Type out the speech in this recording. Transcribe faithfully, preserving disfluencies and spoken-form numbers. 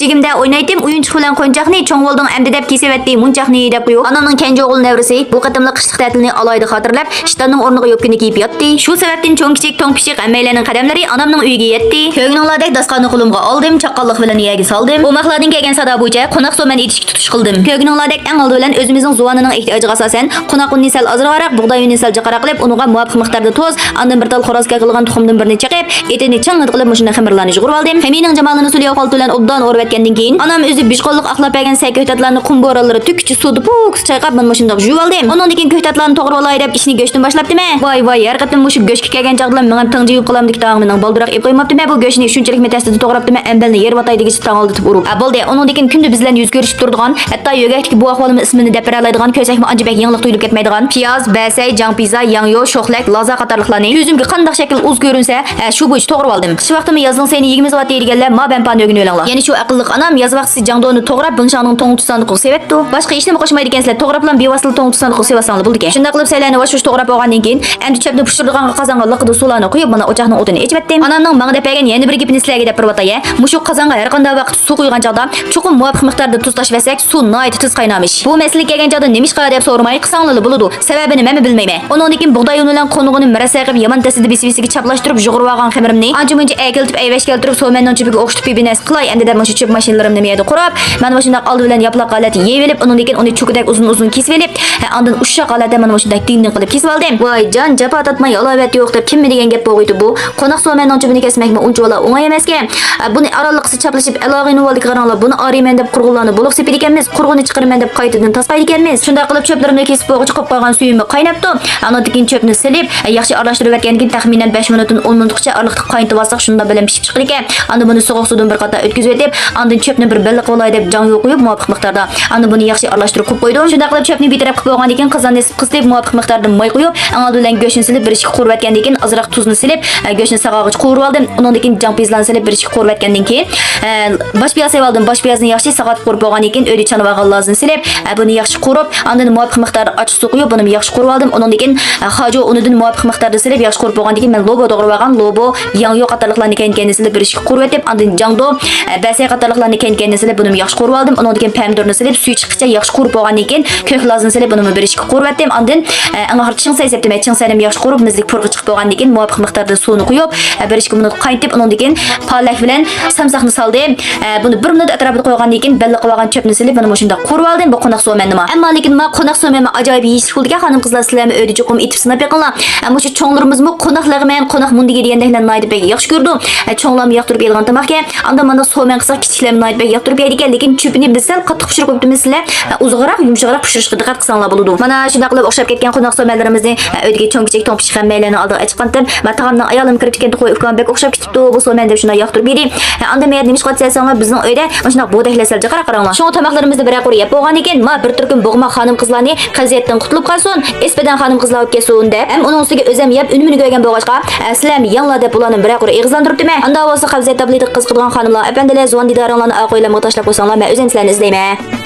كىچىكىمدە ئوينايتتىم ئويۇنچۇق بىلەن قونچاقنى، چوڭ بولدۇڭ ئەمدى دەپ كېسىۋەتتى مۇنچاقنى دەپ قويۇپ، ئانامنىڭ كەنجى ئوغۇل نەۋرىسى بۇ قېتىملىق قىشلىق تەتىلنى ئالاھىدە خاتىرىلەپ، شىتاننىڭ ئورنىغا يوپكىنى كىيىپ ياتتى. شۇ سەۋەبتىن چوڭ كىچىك، توڭ پىشىق ھەممەيلەننىڭ قەدەملىرى ئانامنىڭ ئۆيىگە يەتتى. كۆرگىنىڭلاردەك داستىخاننى قولۇمغا ئالدىم، چاققانلىق بىلەن يەرگە سالدىم. ئوماقلاردىن كەلگەن سادا بويىچە قوناق سومەن ئېتىشكە تۇتۇش قىلدىم. كۆرگىنىڭلاردەك ئەڭ ئالدى بىلەن ئۆزىمىزنىڭ زۇۋانىنىڭ ئېھتىياجىغا ئاساسەن، قوناق ئۇنىنى سەل ئازراقراق، بۇغداي ئۇنىنى سەل جىقراق قىلىپ، ئۇنىڭغا مۇۋاپىق مىقداردا تۇز، ئاندىن بىر تال خوراز كاكىلىغان تۇخۇمدىن بىرنى چېقىپ، ئېتىنى چىڭڭىدە قىلىپ، مۇشۇنداق خېمىرلارنى يۇغۇرۇۋالدىم. خېمىرنىڭ جامالىنى سۈلياۋ خالتا بىلەن ئوبدان ئورىۋەتكەندىن كېيىن، ئانام ئۆزى بىژقانلىق ئاقلاپ بەرگەن سەي كۆكتاتلارنى قۇم بورانلىرى تۆككۈچە سۇدا پوكۇس چايقاپ، مانا مۇشۇنداق يۇيۇۋالدىم. ئۇنىڭدىن كېيىن كۆكتاتلارنى توغرىۋالاي دەپ ئىشنى گۆشتىن باشلاپتىمەن. ۋاي، ۋاي، ھەر قېتىم مۇشۇ گۆشكە كەلگەن چاغدىلا مېڭەم تىڭجىيىپ قالامدىكى تاڭ مېنىڭ بالدۇراق ئېلىپ قويماپتىمەن. بۇ گۆشنى شۇنچىلىك مەتەستە توغراپتىمەن، ئەمبەلنى يېرىۋاتاي دېگۈچە تاڭ ئالدىتىپ ئۇرۇپ. ھە، بولدى، ئۇنىڭدىن كېيىن كۈندە بىز بىلەن يۈز كۆرۈشۈپ تۇرىدىغان، ھەتتا يۆگەكتىكى بۇ ئەھۋالىمنى ئىسمىنى دەپ بېرەلەيدىغان كۆسەكمۇ ئانچە بەك يېڭىلىق تۇيۇلۇپ كەتمەيدىغان پىياز، بەسەي، جاڭپىزا، ياڭيو، شوخلەك، لازا قاتارلىقلارنى كۆزۈمگە قانداق شەكىل ئۇز كۆرۈنسە، ھە، شۇ بويىچە توغرىۋالدىم. قىش ۋاقتىمۇ يازنىڭ سەينى يىگىرمە زاۋات دەيدىغانلار ما بەنپانى ئۆگىنىۋېلىڭلار. يەنە شۇ ئەقىللىق ئانام ياز ۋاقتىسى جاڭدونى توغراپ، بىڭشاڭنىڭ توڭلىتىش ساندۇقىغا سېۋەتتى. باشقا ھېچنېمە قوشمايدىكەنسىلەر، توغراپلا بىۋاسىتە توڭلىتىش ساندۇقىغا سېۋەتسەڭلار بولىدىكەن. شۇنداق قىلىپ سەيلەرنى ۋاش-ۋۇش توغراپ بولغاندىن كېيىن، ئەمدى چۆپنى پۇشۇرىدىغان قازانغا لىقىدە سۇلارنى قۇيۇپ، مانا ئوچاقنىڭ ئوتىنى ئېچىۋەتتىم. ئانامنىڭ ماڭا دەپ بەرگەن يەنە بىر گېپىنى سىلەرگە دەپ بېرىۋاتاي. مۇشۇ قازانغا ھەر قانداق ۋاقىت سۇ قۇيغان چاغدا چوقۇم مۇۋاپىق مىقداردا تۇز تاشلىۋەتسەك، سۇ ناھايىتى تېز قاينارمىش. بۇ مەسىلىگە كەلگەن چاغدا نېمىشقا دەپ سورىماي قىلساڭلارلا بولىدۇ. سەۋەبىنى مەنمۇ بىلمەيمەن. ئۇنىڭدىن كېيىن بۇغداي ئۇنى بىلەن قونۇرغىنى مەرەسە قىلىپ، يامان تەستە بىسى-بىسىگە چاپلاشتۇرۇپ، يۇغۇرۇۋالغان خېمىرىمنى ئانچە-مۇنچە ئەكېلىتىپ، ئەيۋەشكە كەلتۈرۈپ، سومەننىڭ چۆپىگە ئوخشىتىپ بىر نەرسە قىلاي ئەمدى دەپ مۇشۇ چۆپ ماشىنىلىرىمنى مۇ يەردە قۇرۇپ، مانا مۇشۇنداق ئالدى بىلەن ياپىلاق ھالەتتە يېيىۋېلىپ، ئۇنىڭدىن كېيىن ئۇنى چوكىدەك ئۇزۇن-ئۇزۇن كېسىۋېلىپ، ھە، ئاندىن ئۇششاق ھالەتتە مانا مۇشۇنداق دىڭدىڭ قىلىپ كېسىۋالدىم. ۋاي جان، جاپا تارتماي ھالاۋەت يوق دەپ كىممۇ دېگەن گەپ بولغىيتى بۇ. قوناق سومەننىڭ چۆپىنى كەسمەكمۇ ئۇنچىۋالا ئوڭاي ئەمەسكەن. ئە، بۇنى ئارانلىقسى چاپلىشىپ، ئەلاغىنى ۋالدىكى قاراڭلار، بۇنى ئارىيمەن دەپ قۇرغۇنلارنى بولۇق سېپىدىكەنمىز، قۇرغۇنى چىقىرىمەن دەپ قايتىدىن تاسقايدىكەنمىز. شۇنداق قىلىپ چۆپلىرىمنى كېسىپ بولغۇچە قوپۇپ قالغان سۈيىمۇ قايناپتۇ. ئانىڭدىن كېيىن چۆپنى سېلىپ، ئە، ياخشى ئارىلاشتۇرۇۋەتكەندىن كېيىن تەخمىنەن بەش مىنۇتتىن ئون مىنۇتقىچە ئارىلىقتا قاينىتىۋالساق شۇنداق بىلەن پىشىپ چىقىدىكەن. ئاندىن بۇنى سوغۇق سۇدىن بىر قاتار ئۆتكۈزۈۋېتىپ، ئاندىن چۆپنى بىر بەللىقى بولاي دەپ جاڭيۇ قويۇپ مۇۋاپىق مىقداردا. ئاندىن بۇنى ياخشى ئارىلاشتۇرۇپ قويۇپ قويدۇم. شۇنداق قىلىپ چۆپنى بىر تەرەپ قىلىپ بولغاندىن كېيىن قازاننى ئىسسىپ قىستىپ مۇۋاپىق مىقداردا ماي قويۇپ، ئەڭ ئالدى بىلەن گۆشنى سېلىپ بىر ئىككى قورۇۋەتكەندىن كېيىن ئازراق تۇزنى سېلىپ، ئە، گۆشنى ساغارغىچە قورۇۋالدىم. ئۇنىڭدىن كېيىن جاڭپىيازلارنى سېلىپ بىر ئىككى قورۇۋەتكەندىن كېيىن، ئە، باش پىياز سېلىۋالدىم. باش پىيازنى ياخشى ساغارتىپ قورۇپ بولغاندىن كېيىن ئۆيدە چانىۋالغان لازنى سېلىپ، ئە، بۇنى ياخشى قورۇپ، ئاندىن مۇۋاپىق مىقداردا ئاچچىق سۇ قۇيۇپ، بۇنىمۇ ياخشى قورۇۋالدىم. ئۇنىڭدىن كېيىن، ئە، خاجۇ ئۇنىدىن مۇۋاپىق مىقداردا سېلىپ ياخشى قورۇپ بولغاندىن كېيىن مەن لوبو توغرىۋالغان لوبو، ياڭيۇ قاتارلىقلارنى كەينى-كەينىدىن سېلىپ بىر ئىككى قورۇۋېتىپ، ئاندىن جاڭدو، ئە، بەسەي قاتارلىقلارنى كەينى-كەينىدىن سېلىپ بۇنىمۇ ياخشى قورۇۋالدىم. ئۇنىڭدىن كېيىن پەمىدۇرنى سېلىپ سۈيى چىققىچە ياخشى قورۇپ بولغاندىن كېيىن كۆك لازنى سېلىپ بۇنىمۇ بىر ئىككى قورۇۋەتتىم. ئاندىن، ئە، ئەڭ ئاخىرىدا چىڭ سەي سېپتىم. چىڭ سەينىمۇ ياخشى قورۇپ مىزلىك پۇرىقى چىقىپ بولغاندىن كېيىن مۇۋاپىق مىقداردا سۇنى قۇيۇپ، ئە، بىر ئىككى مىنۇت قاينىتىپ، ئۇنىڭدىن كېيىن پالەك بىلەن سامساقنى سالدىم. ئە، بۇنى بىر مىنۇت ئەتراپىدا قويغاندىن كېيىن بەللىقىۋالغان چۆپنى سېلىپ مانا مۇشۇنداق قورۇۋالدىم. بۇ قوناق سومەننىما. ئەمما لېكىن ما قوناق سومەنمۇ ئاجايىپ يېيىشلىك بولىدىكەن، خانىم قىزلار، سىلەرمۇ ئۆيدە چوقۇم ئېتىپ سىناپ بېقىڭلار. ئە، مۇشۇ چوڭلىرىمىزمۇ قوناق لەغمەن، قوناق مۇندىگى دېگەندەكلەرنى ناھايىتى بەك ياخشى كۆرىدۇ. ئە، چوڭلارمۇ ياقتۇرۇپ يەيدىغان تاماقكەن. ئاندىن مانا سومەن قىلساق كىچىكلەرمۇ ناھايىتى بەك ياقتۇرۇپ يەيدىكەن، لېكىن چۆپىنى بىز سەل قاتتىق پىشۇرۇپ قويۇپتىمىز سىلەر. ئە، ئۇزۇنراق، يۇمشاقراق پىشۇرۇشقا دىققەت قىلساڭلار بولىدۇ. مانا شۇنداق قىلىپ ئوخشاپ كەتكەن قوناق سومەنلىرىمىزنى، ئە، ئۆيدىكى چوڭ كىچىك توڭ پىشىق ھەممەيلەننىڭ ئالدىغا ئېچىپ قانتىم. مانا تائامنىڭ ئايالىمۇ كىرىپتىكەن، خوي ئۇكام بەك ئوخشاپ كېتىپتۇ بۇ سومەن دەپ شۇنداق ياقتۇرۇپ يېدى. ئە، ئاندىن مەيەر نېمىشقا دېسەڭلار بىزنىڭ ئۆيدە مۇشۇنداق بۇدەكلەر سەل جىقراق قاراڭلار. شۇڭا تاماقلىرىمىزنى بىرەر قۇر يەپ بولغاندىن كېيىن ما بىر تۈركۈم بوغما خانىم قىزلارنى قەۋزىيەتتىن قۇتۇلۇپ قالسۇن، ئېسپىدان خانىم قىزلار بولۇپ كەتسۇن دەپ، ھەم ئۇنىڭ ئۈستىگە ئۆزەم يەپ ئۈنۈمىنى كۆرگەن بولغاچقا، ئە، سىلەرمۇ يەڭلار دەپ بۇلارنى بىرەر قۇر ئېغىزلاندۇرۇپتىمەن. ئاندا بولسا قەۋزىيەت تابلېتكا قىزىقىدىغان خانىملار، ئەپەندىلەر، زۇۋان دىدارىڭلارنى ئارقا ئۆيلەرگە تاشلاپ قويساڭلار، مەن ئۆزۈم سىلەرنى ئىزدەيمەن.